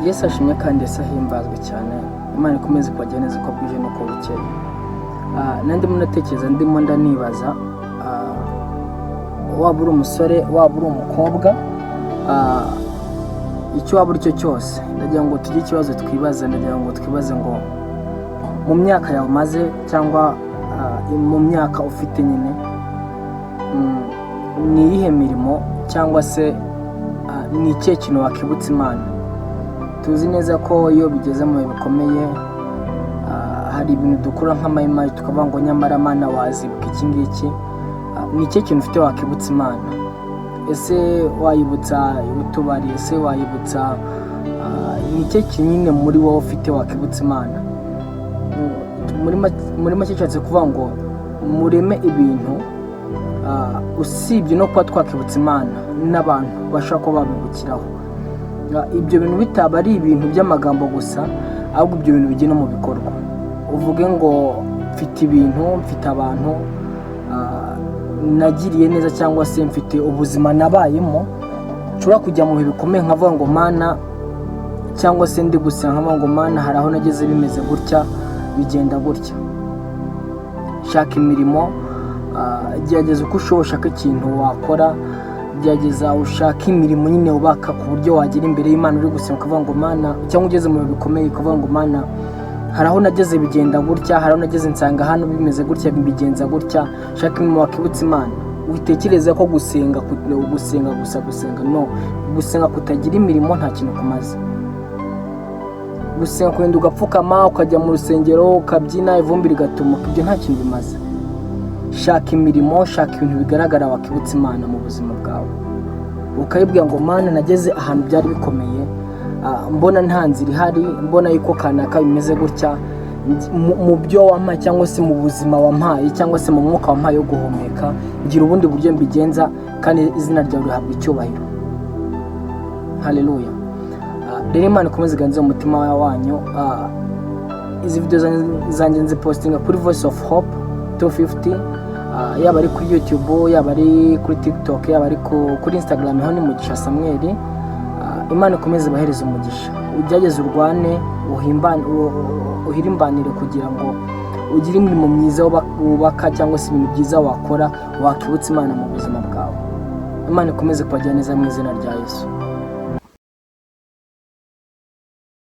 Yesu ashimwe kandi Yesu ahimbazwe cyane. Imana ikomeze kubagira neza uko bwije n'uko bukeye. Nandimo ndatekereza, ndimo ndanibaza, waba uri umusore, waba uri umukobwa, icyo waba uri cyo cyose, ndagira ngo tugire ikibazo twibaze. Ndagira ngo twibaze ngo mu myaka yawe umaze cyangwa mu myaka ufite nyine, ni iyihe mirimo cyangwa se ni ikihe kintu wakibutsa Imana? Tuzi neza ko iyo bigeze mu bihe bikomeye, hari ibintu dukora nk'amayimayi, tukavuga ngo nyamara Mana wazibuka iki ngiki. Ni ikihe kintu ufite wakibutsa Imana? Ese wayibutsa utubari? Ese wayibutsa, ni ikihe kintu nyine muri wowe ufite wakibutsa Imana? Muri make nshatse kuvuga ngo mureme ibintu, usibye no kuba twakibutsa Imana, n'abantu bashobora kuba babibukiraho. Ibyo bintu bitaba ari ibintu by'amagambo gusa, ahubwo ibyo bintu bijye no mu bikorwa. Uvuge ngo mfite ibintu, mfite abantu nagiriye neza, cyangwa se mfite ubuzima nabayemo, nshobora kujya mu bihe bikomeye nkavuga ngo Mana, cyangwa se ndi gusenga nkavuga ngo Mana, hari aho nageze bimeze gutya, bigenda gutya. Shaka imirimo, gerageza uko ushoboye ushaka ikintu wakora, gerageza ushake imirimo nyine wubaka ku buryo wagera imbere y'Imana uri gusenga ukavuga ngo Mana, cyangwa ugeze mu bihe bikomeye ukavuga ngo Mana, hari aho nageze bigenda gutya, hari aho nageze nsanga hano bimeze gutya, bigenza gutya. Shaka imirimo wakibutsa Imana. Witekereza ko gusenga, gusenga gusa, gusenga, no gusenga kutagira imirimo nta kintu kumaze. Gusenga, kugenda ugapfukama, ukajya mu rusengero ukabyina, ivumbi rigatumuka, ibyo nta kintu bimaze. Shaka imirimo, shaka ibintu bigaragara wakibutsa Imana mu buzima bwawe, ukayibwira ngo Mana, nageze ahantu byari bikomeye, mbona nta nzira ihari, mbona yuko kanaka bimeze gutya, mu byo wampaye cyangwa se mu buzima wampaye cyangwa se mu mwuka wampaye wo guhumeka, ngira ubundi buryo mbigenza kandi izina ryawe rihabwa icyubahiro. Haleluya. Rero Imana ikomeze iganze mu mutima wanyu. Izi video zanjye nzipostinga kuri Voice of Hope 250, yaba ari kuri YouTube, yaba ari kuri TikTok, yaba ari kuri Instagram, ho ni Mugisha Samuel. Imana ikomeze ibahereze umugisha. Ugerageze urwane, uhirimbanire kugira ngo ugire imirimo myiza wubaka cyangwa se ibintu byiza wakora wakibutsa Imana mu buzima bwawe. Imana ikomeze kubagira neza mu izina rya Yesu.